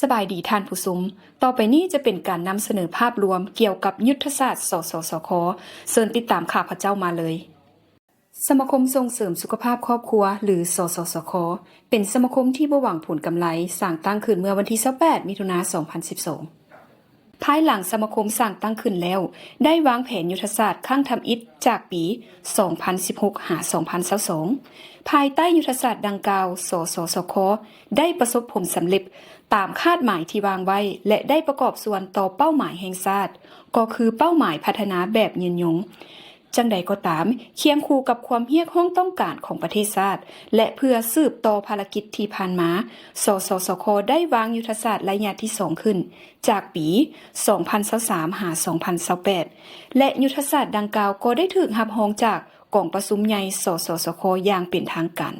ສະບາຍດີທ່ານຜູ້ຊົມ, ຕໍ່ໄປນີ້ຈະເປັນການນຳສະເໜີພາບລວມກ່ຽວກັບຍຸດທະສາດ ສສສຄ. ເຊີນຕິດຕາມຂ້າພະເຈົ້າມາເລີຍ. ສະມາຄົມສົ່ງເສີມສຸຂະພາບຄອບຄົວ ຫຼື ສສສຄ ເປັນສະມາຄົມທີ່ບໍ່ຫວັງຜົນກຳໄລ, ສ້າງຕັ້ງຂຶ້ນເມື່ອວັນທີຊາວແປດ ມິຖຸນາ ສອງພັນສິບສອງ. ພາຍຫຼັງສະມາຄົມສ້າງຕັ້ງຂຶ້ນແລ້ວ, ໄດ້ວາງແຜນຍຸດທະສາດຄັ້ງທຳອິດຈາກປີສອງພັນສິບຫົກ ຫາ ສອງພັນຊາວສອງ. ພາຍໃຕ້ຍຸດທະສາດດັ່ງກ່າວ, ສສສຄ ໄດ້ປະສົບຜົນສຳເລັດຕາມຄາດໝາຍທີ່ວາງໄວ້ ແລະ ໄດ້ປະກອບສ່ວນຕໍ່ເປົ້າໝາຍແຫ່ງຊາດ, ກໍຄືເປົ້າໝາຍພັດທະນາແບບຍືນຍົງ. ຈັ່ງໃດກໍຕາມ, ຄຽງຄູ່ກັບຄວາມຮຽກຮ້ອງຕ້ອງການຂອງປະເທດຊາດ ແລະ ເພື່ອສືບຕໍ່ພາລະກິດທີ່ຜ່ານມາ, ສສສຄ ໄດ້ວາງຍຸດທະສາດໄລຍະທີສອງຂຶ້ນ ຈາກປີສອງພັນຊາວສາມ ຫາ ສອງພັນຊາວແປດ ແລະ ຍຸດທະສາດດັ່ງກ່າວກໍໄດ້ຖືກຮັບຮອງຈາກກອງປະຊຸມໃຫຍ່ ສສສຄ ຢ່າງເປັນທາງການ.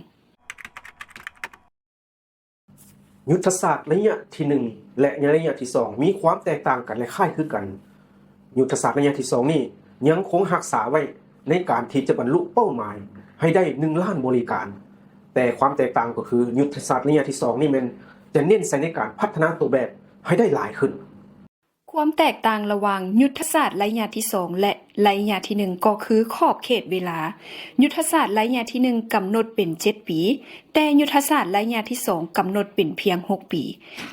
ຍຸດທະສາດໄລຍະທີໜຶ່ງ ແລະ ໄລຍະທີສອງ ມີຄວາມແຕກຕ່າງກັນ ແລະ ຄ້າຍຄືກັນ. ຍຸດທະສາດໄລຍະທີສອງນີ້ຍັງຄົງຮັກສາໄວ້ໃນການທີ່ຈະບັນລຸເປົ້າໝາຍໃຫ້ໄດ້ໜຶ່ງລ້ານບໍລິການ, ແຕ່ຄວາມແຕກຕ່າງກໍຄື ຍຸດທະສາດໄລຍະທີສອງນີ້ແມ່ນຈະເນັ້ນໃສ່ໃນການພັດທະນາຕົວແບບໃຫ້ໄດ້ຫຼາຍຂຶ້ນ. ຄວາມແຕກຕ່າງລະຫວ່າງຍຸດທະສາດໄລຍະທີສອງ ແລະ ໄລຍະທີໜຶ່ງ ກໍຄືຂອບເຂດເວລາ. ຍຸດທະສາດໄລຍະທີໜຶ່ງກຳນົດເປັນເຈັດປີ, ແຕ່ຍຸດທະສາດໄລຍະທີສອງກຳນົດເປັນພຽງຫົກປີ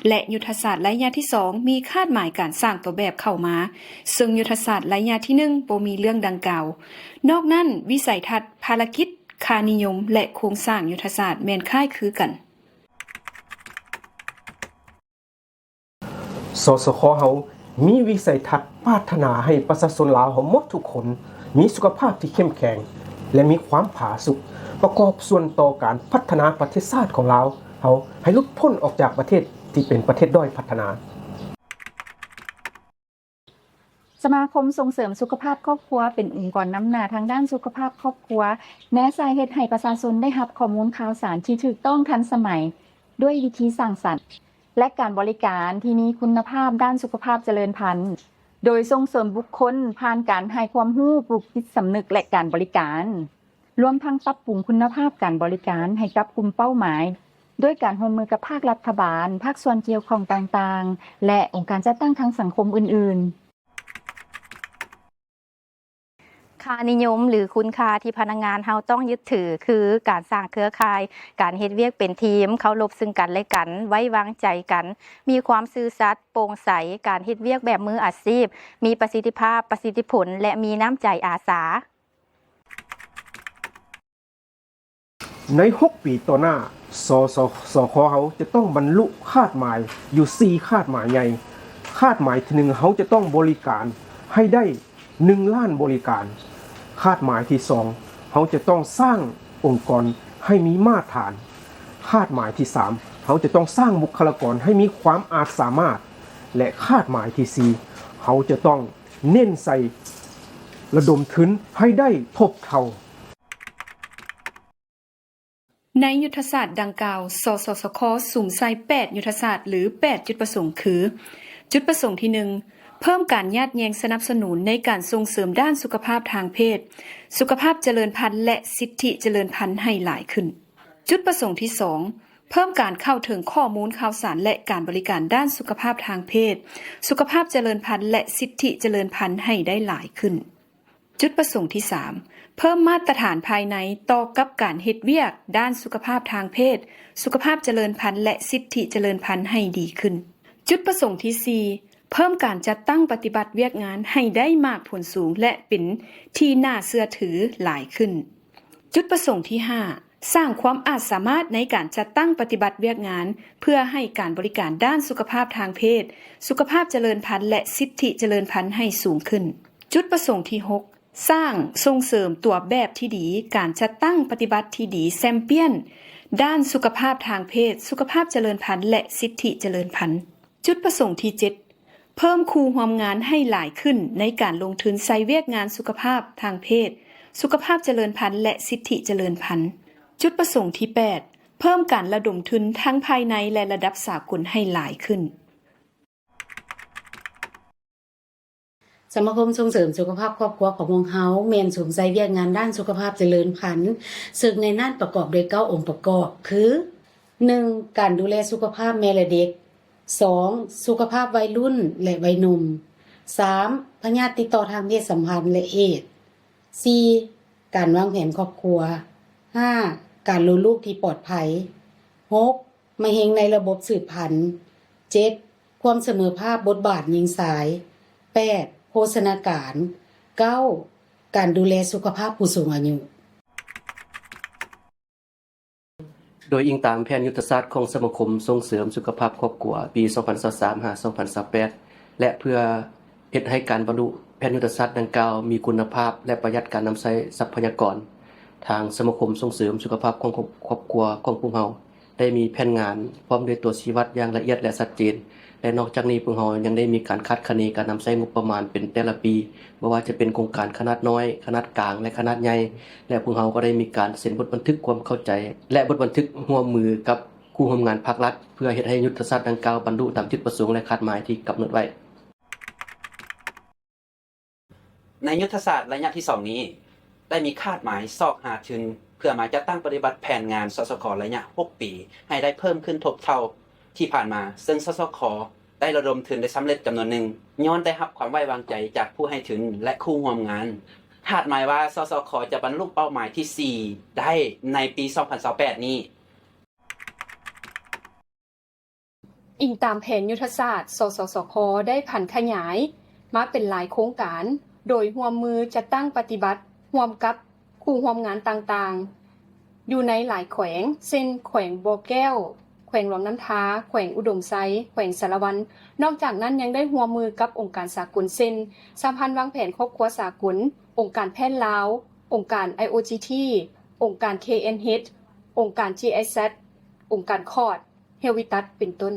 ແລະ ຍຸດທະສາດໄລຍະທີສອງມີຄາດໝາຍການສ້າງຕົວແບບເຂົ້າມາ, ເຊິ່ງຍຸດທະສາດໄລຍະທີໜຶ່ງບໍ່ມີເລື່ອງດັ່ງກ່າວ. ນອກນັ້ນ, ວິໄສທັດ, ພາລະກິດ, ຄ່ານິຍົມ ແລະ ໂຄງສ້າງຍຸດທະສາດແມ່ນຄ້າຍຄືກັນ. ສສຄ ເຮົາມີວິໄສທັດປາດຖະໜາໃຫ້ປະຊາຊົນລາວເຮົາໝົດທຸກຄົນ ມີສຸຂະພາບທີ່ເຂັ້ມແຂງ ແລະ ມີຄວາມຜາສຸກ, ປະກອບສ່ວນຕໍ່ການພັດທະນາປະເທດຊາດຂອງລາວເຮົາໃຫ້ຫຼຸດພົ້ນອອກຈາກປະເທດທີ່ເປັນປະເທດດ້ອຍພັດທະນາ. ສະມາຄົມສົ່ງເສີມສຸຂະພາບຄອບຄົວ ເປັນອົງກອນນຳໜ້າທາງດ້ານສຸຂະພາບຄອບຄົວ, ແນໃສ່ເຮັດໃຫ້ປະຊາຊົນໄດ້ຮັບຂໍ້ມູນຂ່າວສານທີ່ຖືກຕ້ອງທັນສະໄໝ ດ້ວຍວິທີສ້າງສັນ ແລະ ການບໍລິການທີ່ມີຄຸນນະພາບດ້ານສຸຂະພາບຈະເລີນພັນ, ໂດຍສົ່ງເສີມບຸກຄົນຜ່ານການໃຫ້ຄວາມຮູ້, ປູກຈິດສຳນຶກ ແລະ ການບໍລິການ, ລວມທັງປັບປຸງຄຸນນະພາບການບໍລິການໃຫ້ກັບກຸ່ມເປົ້າໝາຍ ດ້ວຍການຮ່ວມມືກັບພາກລັດຖະບານ, ພາກສ່ວນກ່ຽວຂ້ອງຕ່າງໆ ແລະ ອົງການຈັດຕັ້ງທາງສັງຄົມອື່ນໆ. ຄ່ານິຍົມ ຫຼື ຄຸນຄ່າທີ່ພະນັກງານເຮົາຕ້ອງຍຶດຖື ຄືການສ້າງເຄືອຂ່າຍ, ການເຮັດວຽກເປັນທີມ, ເຄົາລົບເຊິ່ງກັນ ແລະ ກັນ, ໄວ້ວາງໃຈກັນ, ມີຄວາມຊື່ສັດ, ໂປ່ງໃສ, ການເຮັດວຽກແບບມືອາຊີບ, ມີປະສິດທິພາບ, ປະສິດທິຜົນ ແລະ ມີນ້ຳໃຈອາສາ. ໃນຫົກປີຕໍ່ໜ້າ, ສສສຄ ເຮົາຈະຕ້ອງບັນລຸຄາດໝາຍຢູ່ສີ່ຄາດໝາຍໃຫຍ່. ຄາດໝາຍທີໜຶ່ງ, ເຮົາຈະຕ້ອງບໍລິການໃຫ້ໄດ້ໜຶ່ງລ້ານບໍລິການ. ຄາດໝາຍທີສອງ, ເຮົາຈະຕ້ອງສ້າງອົງກອນໃຫ້ມີມາດຖານ. ຄາດໝາຍທີສາມ, ເຮົາຈະຕ້ອງສ້າງບຸກຄະລາກອນໃຫ້ມີຄວາມອາດສາມາດ. ແລະ ຄາດໝາຍທີສີ່, ເຮົາຈະຕ້ອງເນັ້ນໃສ່ລະດົມທຶນໃຫ້ໄດ້ທົບເທົ່າ. ໃນຍຸດທະສາດດັ່ງກ່າວ, ສສສຄ ສຸມໃສ່ແປດຍຸດທະສາດ ຫຼື ແປດຈຸດປະສົງ ຄື: ຈຸດປະສົງທີໜຶ່ງ, ເພີ່ມການຍາດແຍ່ງສະໜັບສະໜູນໃນການສົ່ງເສີມດ້ານສຸຂະພາບທາງເພດ, ສຸຂະພາບຈະເລີນພັນ ແລະ ສິດທິຈະເລີນພັນໃຫ້ຫຼາຍຂຶ້ນ. ຈຸດປະສົງທີສອງ, ເພີ່ມການເຂົ້າເຖິງຂໍ້ມູນຂ່າວສານ ແລະ ການບໍລິການດ້ານສຸຂະພາບທາງເພດ, ສຸຂະພາບຈະເລີນພັນ ແລະ ສິດທິຈະເລີນພັນໃຫ້ໄດ້ຫຼາຍຂຶ້ນ. ຈຸດປະສົງທີສາມ, ເພີ່ມມາດຕະຖານພາຍໃນຕໍ່ກັບການເຮັດວຽກດ້ານສຸຂະພາບທາງເພດ, ສຸຂະພາບຈະເລີນພັນ ແລະ ສິດທິຈະເລີນພັນໃຫ້ດີຂຶ້ນ. ຈຸດປະສົງທີສີ່, ເພີ່ມການຈັດຕັ້ງປະຕິບັດວຽກງານໃຫ້ໄດ້ໝາກຜົນສູງ ແລະ ເປັນທີ່ໜ້າເຊື່ອຖືຫຼາຍຂຶ້ນ. ຈຸດປະສົງທີຫ້າ, ສ້າງຄວາມອາດສາມາດໃນການຈັດຕັ້ງປະຕິບັດວຽກງານ ເພື່ອໃຫ້ການບໍລິການດ້ານສຸຂະພາບທາງເພດ, ສຸຂະພາບຈະເລີນພັນ ແລະ ສິດທິຈະເລີນພັນໃຫ້ສູງຂຶ້ນ. ຈຸດປະສົງທີຫົກ, ສ້າງ, ສົ່ງເສີມຕົວແບບທີ່ດີ, ການຈັດຕັ້ງປະຕິບັດທີ່ດີ, ແຊມປຽນດ້ານສຸຂະພາບທາງເພດ, ສຸຂະພາບຈະເລີນພັນ ແລະ ສິດທິຈະເລີນພັນ. ຈຸດປະສົງທີເຈັດ, ເພີ່ມຄູ່ຮ່ວມງານໃຫ້ຫຼາຍຂຶ້ນໃນການລົງທຶນໃສ່ວຽກງານສຸຂະພາບທາງເພດ, ສຸຂະພາບຈະເລີນພັນ ແລະ ສິດທິຈະເລີນພັນ. ຈຸດປະສົງທີແປດ, ເພີ່ມການລະດົມທຶນທັງພາຍໃນ ແລະ ລະດັບສາກົນໃຫ້ຫຼາຍຂຶ້ນ. ສະມາຄົມສົ່ງເສີມສຸຂະພາບຄອບຄົວຂອງພວກເຮົາ ແມ່ນສຸມໃສ່ວຽກງານດ້ານສຸຂະພາບຈະເລີນພັນ, ເຊິ່ງໃນນັ້ນປະກອບດ້ວຍເກົ້າອົງປະກອບ ຄື: ໜຶ່ງ, ການດູແລສຸຂະພາບແມ່ ແລະ ເດັກ. ສອງ ສຸຂະພາບໄວລຸ້ນ ແລະ ໄວໜຸ່ມ. ສາມ ພະຍາດຕິດຕໍ່ທາງເພດສຳພັນ ແລະ ເອດສ໌. ສີ່ ການວາງແຜນຄອບຄົວ. ຫ້າ ການໂລນລູກທີ່ປອດໄພ. ຫົກ ມະເຮັງໃນລະບົບສືບພັນ. ເຈັດ ຄວາມສະເໝີພາບບົດບາດຍິງຊາຍ. ແປດ ໂພຊະນາການ. ເກົ້າ ການດູແລສຸຂະພາບຜູ້ສູງອາຍຸ. ໂດຍອີງຕາມແຜນຍຸດທະສາດຂອງສະມາຄົມສົ່ງເສີມສຸຂະພາບຄອບຄົວປີສອງພັນຊາວສາມ ຫາ ສອງພັນຊາວແປດ ແລະ ເພື່ອເຮັດໃຫ້ການບັນລຸແຜນຍຸດທະສາດດັ່ງກ່າວມີຄຸນນະພາບ ແລະ ປະຢັດການນຳໃຊ້ຊັບພະຍາກອນ, ທາງສະມາຄົມສົ່ງເສີມສຸຂະພາບຂອງຄອບຄົວຂອງພວກເຮົາ ໄດ້ມີແຜນງານພ້ອມດ້ວຍຕົວຊີ້ວັດຢ່າງລະອຽດ ແລະ ຊັດເຈນ ແລະ ນອກຈາກນີ້ ພວກເຮົາຍັງໄດ້ມີການຄາດຄະເນການນຳໃຊ້ງົບປະມານເປັນແຕ່ລະປີ, ບໍ່ວ່າຈະເປັນໂຄງການຂະໜາດນ້ອຍ, ຂະໜາດກາງ ແລະ ຂະໜາດໃຫຍ່ ແລະ ພວກເຮົາກໍໄດ້ມີການເຊັນບົດບັນທຶກຄວາມເຂົ້າໃຈ ແລະ ບົດບັນທຶກຮ່ວມມືກັບຄູ່ຮ່ວມງານພາກລັດ ເພື່ອເຮັດໃຫ້ຍຸດທະສາດດັ່ງກ່າວບັນລຸຕາມຈຸດປະສົງ ແລະ ຄາດໝາຍທີ່ກຳນົດໄວ້. ໃນຍຸດທະສາດໄລຍະທີສອງນີ້ ໄດ້ມີຄາດໝາຍຊອກຫາທຶນເພື່ອມາຈັດຕັ້ງປະຕິບັດແຜນງານ ສສຂ ໄລຍະຫົກປີ ໃຫ້ໄດ້ເພີ່ມຂຶ້ນທົບເທົ່າທີ່ຜ່ານມາ, ເຊິ່ງ ສສຂ ໄດ້ລະດົມທຶນໄດ້ສຳເລັດຈຳນວນໜຶ່ງ ຍ້ອນໄດ້ຮັບຄວາມໄວ້ວາງໃຈຈາກຜູ້ໃຫ້ທຶນ ແລະ ຄູ່ຮ່ວມງານ. ຄາດໝາຍວ່າ ສສຂ ຈະບັນລຸເປົ້າໝາຍທີສີ່ໄດ້ໃນປີສອງພັນຊາວແປດນີ້. ອີງຕາມແຜນຍຸດທະສາດ, ສສສຄ ໄດ້ຜັນຂະຫຍາຍມາເປັນຫຼາຍໂຄງການ, ໂດຍຮ່ວມມືຈັດຕັ້ງປະຕິບັດຮ່ວມກັບຄູ່ຮ່ວມງານຕ່າງໆ ຢູ່ໃນຫຼາຍແຂວງ ເຊັ່ນ ແຂວງບໍ່ແກ້ວ, ແຂວງຫຼວງນ້ຳທາ, ແຂວງອຸດົມໄຊ, ແຂວງສາລະວັນ. ນອກຈາກນັ້ນຍັງໄດ້ຮ່ວມມືກັບອົງການສາກົນ ເຊັ່ນ ສະຫະພັນວາງແຜນຄອບຄົວສາກົນ, ອົງການແພດລາວ, ອົງການ ໄອໂອຈີທີ, ອົງການ ເຄເອັນເອັດ, ອົງການ ຈີໄອແຊັດ, ອົງການຄອດ, ເຮວວິຕັສ ເປັນຕົ້ນ.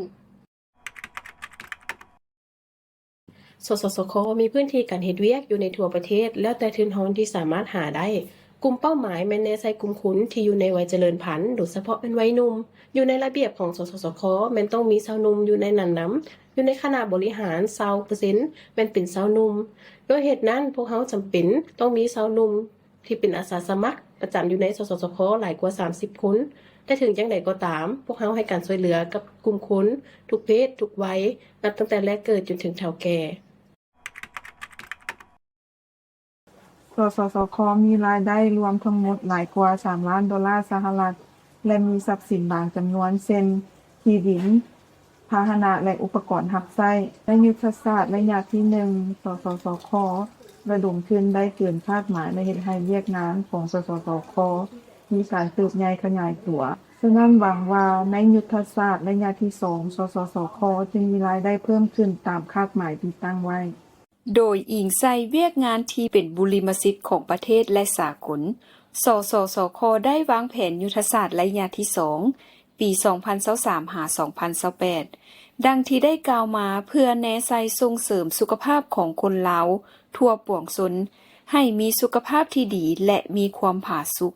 ສສສຄ ມີພື້ນທີ່ການເຮັດວຽກຢູ່ໃນທົ່ວປະເທດ ແລ້ວແຕ່ທຶນຮອນທີ່ສາມາດຫາໄດ້. ກຸ່ມເປົ້າໝາຍແມ່ນແນໃສ່ກຸ່ມຄົນທີ່ຢູ່ໃນໄວຈະເລີນພັນ, ໂດຍສະເພາະແມ່ນໄວໜຸ່ມ. ຢູ່ໃນລະບຽບຂອງ ສສສຄ ແມ່ນຕ້ອງມີຊາວໜຸ່ມຢູ່ໃນນັ້ນນຳ. ຢູ່ໃນຄະນະບໍລິຫານ ຊາວເປີເຊັນແມ່ນເປັນຊາວໜຸ່ມ. ດ້ວຍເຫດນັ້ນ, ພວກເຮົາຈຳເປັນຕ້ອງມີຊາວໜຸ່ມ ທີ່ເປັນອາສາສະໝັກປະຈຳຢູ່ໃນ ສສສຄ ຫຼາຍກວ່າສາມສິບຄົນ, ແຕ່ເຖິງຢ່າງໃດກໍຕາມ, ພວກເຮົາໃຫ້ການຊ່ວຍເຫຼືອກັບກຸ່ມຄົນທຸກເພດ, ທຸກໄວ, ນັບຕັ້ງແຕ່ແລກເກີດຈົນເຖິງເຖົ້າແກ່. ສສສຄ ມີລາຍໄດ້ລວມທັງໝົດຫຼາຍກວ່າສາມລ້ານໂດລາສະຫະລັດ ແລະ ມີຊັບສິນບາງຈຳນວນ ເຊັ່ນ ທີ່ດິນ, ພາຫະນະ ແລະ ອຸປະກອນຮັບໃຊ້. ໃນຍຸດທະສາດໄລຍະທີໜຶ່ງ ສສສຄ ລະດົມທຶນໄດ້ເກີນຄາດໝາຍ ແລະ ເຮັດໃຫ້ວຽກງານຂອງ ສສສຄ ມີການເຕີບໃຫຍ່ຂະຫຍາຍຕົວ. ສະນັ້ນ, ຫວັງວ່າໃນຍຸດທະສາດໄລຍະທີສອງ ສສສຄ ຈະມີລາຍໄດ້ເພີ່ມຂຶ້ນຕາມຄາດໝາຍທີ່ຕັ້ງໄວ້. ໂດຍອີງໃສ່ວຽກງານທີ່ເປັນບຸລິມະສິດຂອງປະເທດ ແລະ ສາກົນ, ສສສຄ ໄດ້ວາງແຜນຍຸດທະສາດໄລຍະທີສອງ ປີສອງພັນຊາວສາມ ຫາ ສອງພັນຊາວແປດ ດັ່ງທີ່ໄດ້ກ່າວມາ, ເພື່ອແນໃສ່ສົ່ງເສີມສຸຂະພາບຂອງຄົນລາວທົ່ວປວງຊົນ ໃຫ້ມີສຸຂະພາບທີ່ດີ ແລະ ມີຄວາມຜາສຸກ.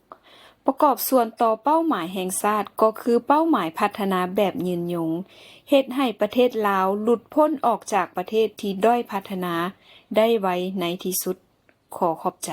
ປະກອບສ່ວນຕໍ່ເປົ້າໝາຍແຫ່ງຊາດ ກໍຄືເປົ້າໝາຍພັດທະນາແບບຍືນຍົງ, ເຮັດໃຫ້ປະເທດລາວຫຼຸດພົ້ນອອກຈາກປະເທດທີ່ດ້ອຍພັດທະນາໄດ້ໄວໃນທີ່ສຸດ. ຂໍຂອບໃຈ.